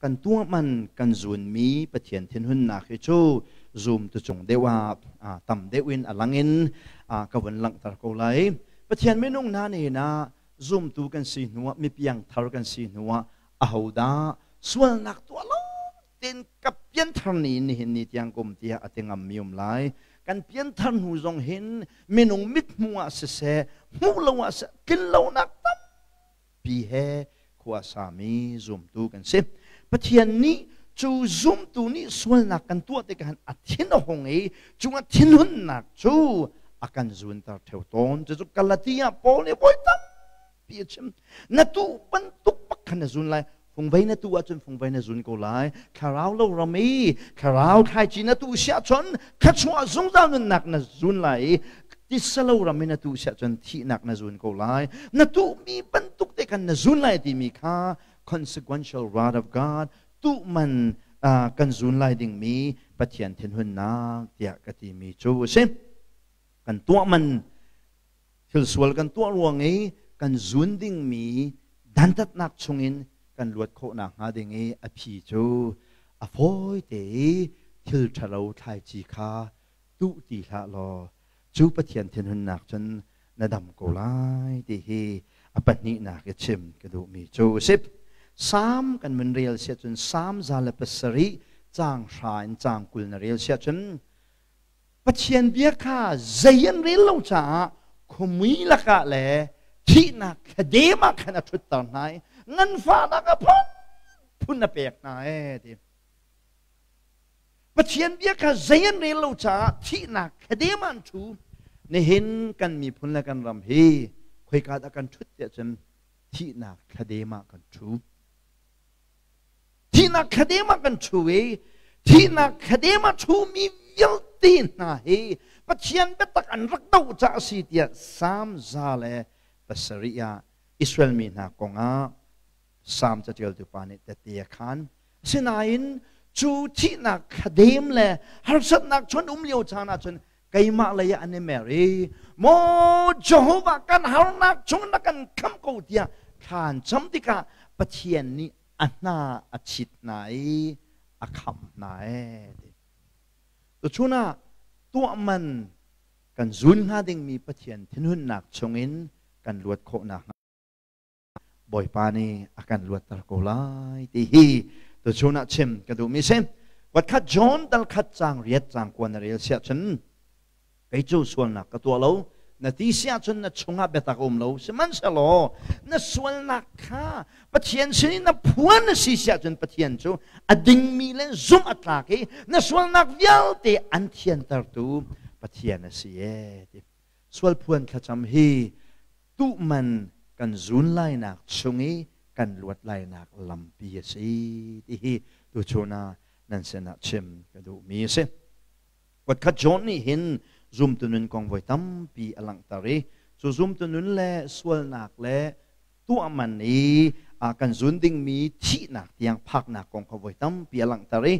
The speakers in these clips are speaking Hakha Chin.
Kan tuah man kan zunmi Pathian thinhunnak hi cu zum tu cung deuh ah tam deuh in a lang in ka vun langhter ko lai. Pathian minung hna nih na zumtu kan si hnuah, mipiang thar kan si hnuah, ahodah sualnak tuah lo tein ka pianthar ni nihin ni tiang kum tiah a ti ngammi um lai? Kan pianthar hnu zong hin minung mithmuh ah siseh, hmuh lo ah siseh, tlin lonak tampi he khua sami zumtu kan si. Pathian nih cu zumtu nih sualnak kan tuah tikah a thin a hung i cu a thinhunnak cu a kan zunter theo tawn. Cucu Galatia Paul nih voi tampi a chim. Na tuh bantuk bak khan na zun lai. Fungvei na tuh ahcun fungvei na zun ko lai. Thlarau lo ram i thlarau thlaici na tuh siah cun thluachuah zungzal nunnak na zun lai i tisa lo ram i na tuh siah cun thihnak na zun ko lai. Na tuhmi bantuk te khan na zun lai timi kha consequential wrath of God, tuh man kan zun lai dingmi Pathian thinhunnak tiah ka timi cu a si. Kan tuah man, thil sual kan tuah ruang i kan zun dingmi dantatnak chungin kan luat khawh nakhnga ding i a phi cu a fawi te i thil ṭhalo thlaici kha tuh ti hlah law cu Pathian thinhunnak cun na dam ko lai ti hi a pahnihnak i chim ka duhmi cu a si. Salm kan mun rel siah cun, Salm 107 caang 9 in caang 20 na rel siah cun, Pathian bia kha zei an rel lo caah khuamui lakah le thihnak thladem ah khan a ṭhutter hna i nganfahnak a phunphun a pek hna ee ti. Pathian bia kha zei an rel lo caah thihnak thladem ah an ṭhu. Nihin kan miphun le kan ram hi khoika dah kan ṭhut tiah cun thihnak thladem ah kan ṭhu. Thihnak thladem ah kan ṭhu i thihnak thladem ah ṭhumi vialte hna hi Pathian biatak an rak doh caah a si tiah Salm 107 ah Israel mi hna kongah Salm caṭialtu pa nih tehte a khaan. Asinain cu thihnak thladem le harsatnak chun um lio caan ahcun keimah lei ah an i mer i, "Maw Jehovah, kan harnak chung na kan khamh ko," tiah thla an cam tikah Pathian nih a hna a chit hna i a khamh hna ee ti. Tuchun ah tuah man kan zun hnga dingmi Pathian thinhunnak chungin kan luat khawh nakhnga Bawipa nih a kan luatter ko lai ti hi tuchun ah chim ka duhmi si. Kuatkhat John dal khat caang riat caang kua na rel siah cun, "Kei cu sualnak ka tuah lo," na ti si ahcun na chungah biatak a um lo. Sihmanhsehlaw na sualnak kha Pathian sin in na phuan na si si ahcun Pathian cu a dingmi le zumh a tlak i na sualnak vialte an thiantertu Pathian a si ee ti. Sual phuan thlacam hi tuh man kan zun lainak chung i kan luat lainak lampi a si ti hi tuchun ah nan sinah chim ka duhmi a si. Kuatkhat John nih hin zumtu nun kong voi tampi a langhter i cu zumtu nun le sualnak le tuah man i kan zun dingmi thihnak tiang phaknak kong kha voi tampi a langhter i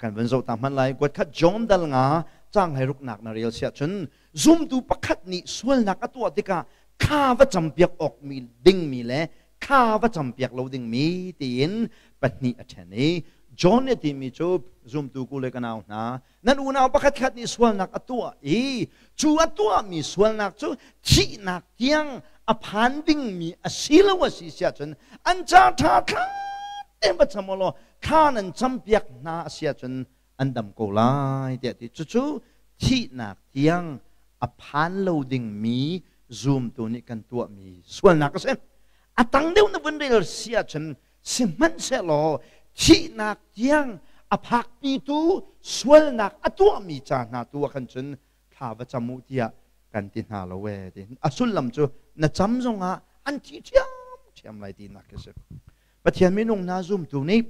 kan vun zoh ta hmanh lai. Kuatkhat John dal nga caang 16nak na rel siah cun, zumtu pakhat nih sualnak a tuah tikah thla va campiak awk mi dingmi le thla va campiak lo dingmi tiin pahnih a ṭhen i John nih a timi cu, zumtu ku le ka nau hna, nan unau pakhat khat nih sualnak a tuah i cu a tuahmi sualnak cu thihnak tiang a phan dingmi a si lo a si siah cun an ca ṭha thla tein va cam law thla nan campiak hna a si ahcun an dam ko lai tiah ti. Cucu thihnak tiang a phan lo dingmi zumtu nih kan tuahmi sualnak a si. A tang deuh na vun rel si ahcun, sihmanhsehlaw thihnak tiang a phakpitu sualnak a tuahmi ca hna tu ah khan cun thla va cam u tiah kan ti hna lo ee ti. A sullam cu na cam zongah an thi ṭhiamṭhiam lai tinak khi si. Pathian minung hna, zumtu nih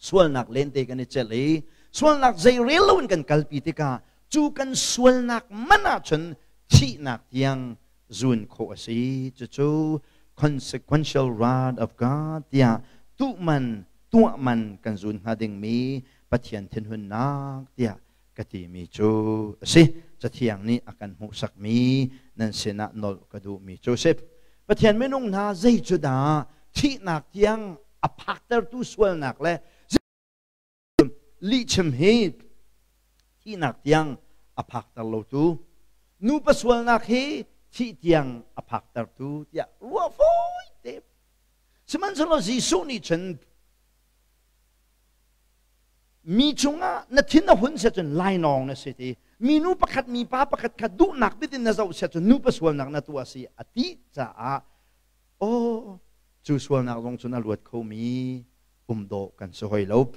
sualnak lente kan i celh i sualnak zei rel loin kan kalpi tikah cu kan sualnak man ahcun thihnak tiang zun khawh a si. Cucu consequential wrath of God tiah tuh man, tuah man kan zun hnga dingmi Pathian thinhunnak tiah ka timi cu a si. Cathiang nih a kan hmuhsakmi nan sinah nolh ka duhmi cu a si. Pathian minung hna, zei cu dah thihnak tiang a phaktertu sualnak le lihchim hi thihnak tiang a phakter lotu, nupa sualnak hi thih tiang a phaktertu tiah ruah fawi te. Sihmanhsehlaw Jesuh nih cun mi cungah na thin a hun sia cun lainawng na si ti, minu pakhat mipa pakhat kha duhnak bit in na zoh sia cun nupa sualnak na tuah si a ti caah, aw, cu sualnak zong cun a luat khomi um dawh kan si hoi lo.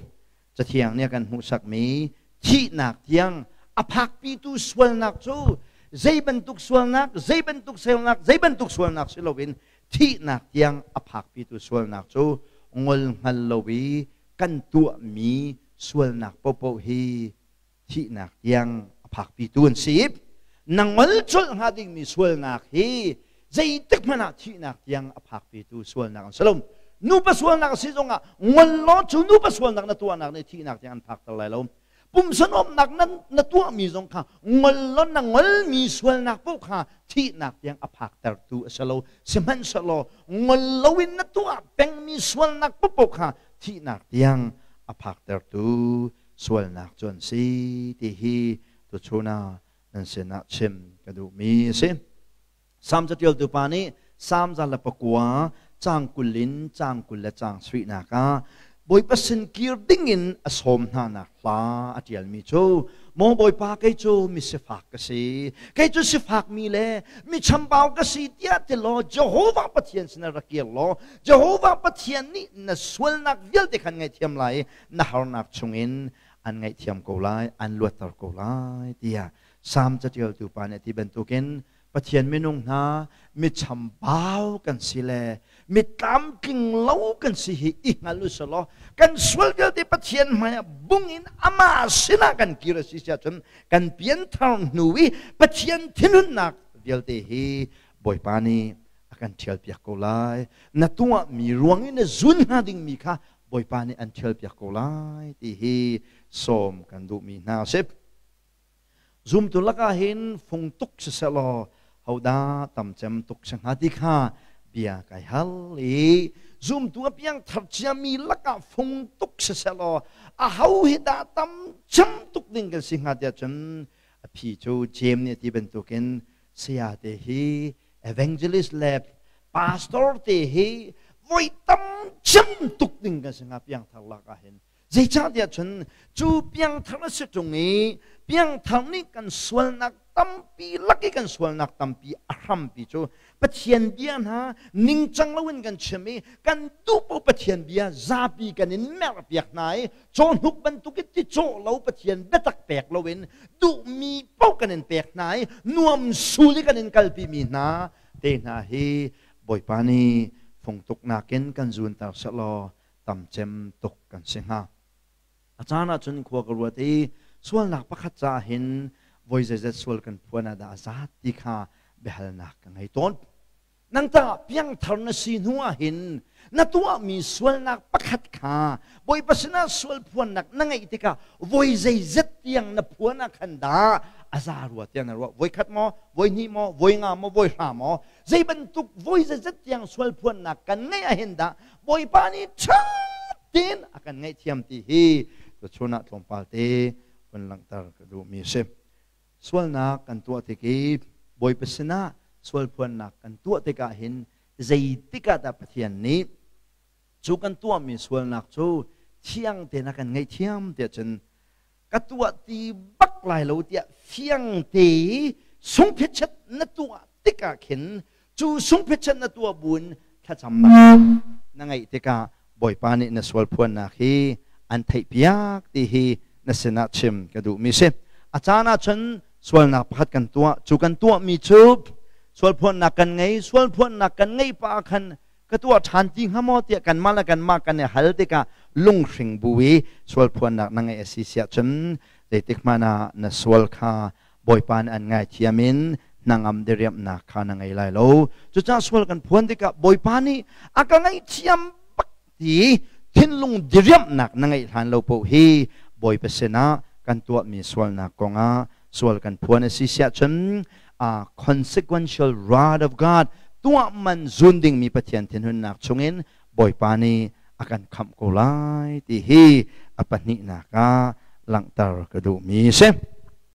Cathiang nih a kan hmuhsakmi thihnak tiang a phakpitu sualnak cu zei bantuk sualnak, zei bantuk sualnak, zei bantuk sualnak si loin thihnak tiang a phakpitu sualnak cu ngol hngal lo i kan tuahmi sualnak paohpaoh hi thihnak tiang a phakpitu an si. Na ngol colh hnga dingmi sualnak hi zeitik hmanh ah thihnak tiang a phakpitu sualnak an si lo. Nupa sualnak a si zongah ngol law cu nupa sualnak na tuahnak nih thihnak tiang an phakter lai lo. Pumsa nuamhnak na tuahmi zong kha ngol law na ngolmi sualnak paoh kha thihnak tiang a phaktertu a si lo. Sihmanhsehlaw ngol loin na tuah pengmi sualnak paohpaoh kha thihnak tiang a phaktertu sualnak cu an si ti hi tuchun ah nan sinah chim ka duhmi a si. Salm caṭialtu pa nih Salm 109 caang 20 in caang 20 caang sarihnak ah Bawipa sin kir dingin a sawm hnanak hla a ṭialmi cu, Maw Bawipa, kei cu misifak ka si, kei cu sifakmi le mi chambau ka si tiah ti law Jehovah Pathian sinah rak kir law Jehovah Pathian nih na sualnak vialte khan ngaihthiam lai i na harnak chungin an ngaihthiam ko lai, an luatter ko lai tiah Salm caṭialtu pa nih a ti bantukin Pathian minung hna mi chambau kan si le mi tlamtling lo kan si hi i hngal u selaw kan sual vialte Pathian hmaiah bung in amah sinah kan kir a si ahcun kan pianthar hnu i Pathian thinhunnak vialte hi Bawipa nih a kan ṭhialpiak ko lai. Na tuahmi ruang i na zun hnga dingmi kha Bawipa nih an ṭhialpiak ko lai ti hi sawm kan duhmi hna a si. Zumtu lakah hin fung tuk sisehlaw hodah tamcem tuk si hnga ti kha bia kai hal i zumtu a piangthar ciami lakah fung tuk sisehlaw aho hi dah tamcem tuk ding kan si hnga tiah cun a phi cu Jeim nih a ti bantukin saya te hi, evangelist le pastor te hi voi tam cem tuk ding kan si hnga piangthar lakah hin. Zeicahtiah cun cu piangthar a si ṭung i piangthar nih kan sualnak tampi lak i kan sualnak tampi a hrampi cu Pathian bia hna ningcang loin kan chim i kan duh paoh Pathian bia zapi kan in merhpiak hna i cawhnuk bantuk i ti cawh lo Pathian biatak pek loin duhmi paoh kan in pek hna i nuam sul i kan in kalpimi hna te hna hi Bawipa nih fungtuknak in kan zunter sehlaw tamcem tuk kan si hnga. A caan ahcun khua ka ruat i sualnak pakhat caah hin voi zeizat sual kan phuan ah dah a zat ti kha biahalnak ka ngei tawn. Nang tah piangthar na si hnu ah hin na tuahmi sualnak pakhat kha Bawipa sinah sual phuannak na ngeih tikah voi zeizat tiang na phuan ah khan dah a za rua tiang na ruah? Voi khat maw, voi hnih maw, voi nga maw, voi hra maw, zei bantuk voi zeizat tiang sual phuannak kan ngeih ah hin dah Bawipa nih ṭha tein a kan ngaihthiam ti hi tuchun ah tlawmpal te hun langhter ka duhmi a si. Sualnak kan tuah tik i Bawipa sinah sual phuannak kan tuah tikah hin zeitik ah dah Pathian nih cu kan tuahmi sualnak cu thiang tein a kan ngaihthiam tiah cun ka tuah ti bak lai lo tiah fiang te i sungphetchet na tuah tikah khin cu sungphetchet na tuah buin thlacamnak na ngeih tikah Bawipa nih na sual phuannak hi an theihpiak ti hi na sinah chim ka duhmi si. A caan ah cun sualnak pakhat kan tuah, cu kan tuahmi cu sual phuannak kan ngei, sual phuannak kan ngeih pah ah khan ka tuah ṭhan ti hnga maw tiah kanmah le kanmah kan i hal tikah lunghring bu i sual phuannak na ngeih a si siah cun zeitik hmanh ah na sual kha Bawipa nih an ngaithiam in hnangam diriamhnak kha na ngei lai lo. Cucaah sual kan phuan tikah Bawipa nih a ka ngaihthiam bak ti thinlung diriamhnak na ngeih hlan lo paoh hi Bawipa sinah kan tuahmi sualnak kongah sual kan phuan a si siah cun a consequential wrath of God, tuah man zun dingmi Pathian thinhunnak chungin Bawipa nih a kan khamh ko lai ti hi a pahnihnak ah langhter ka duhmi si.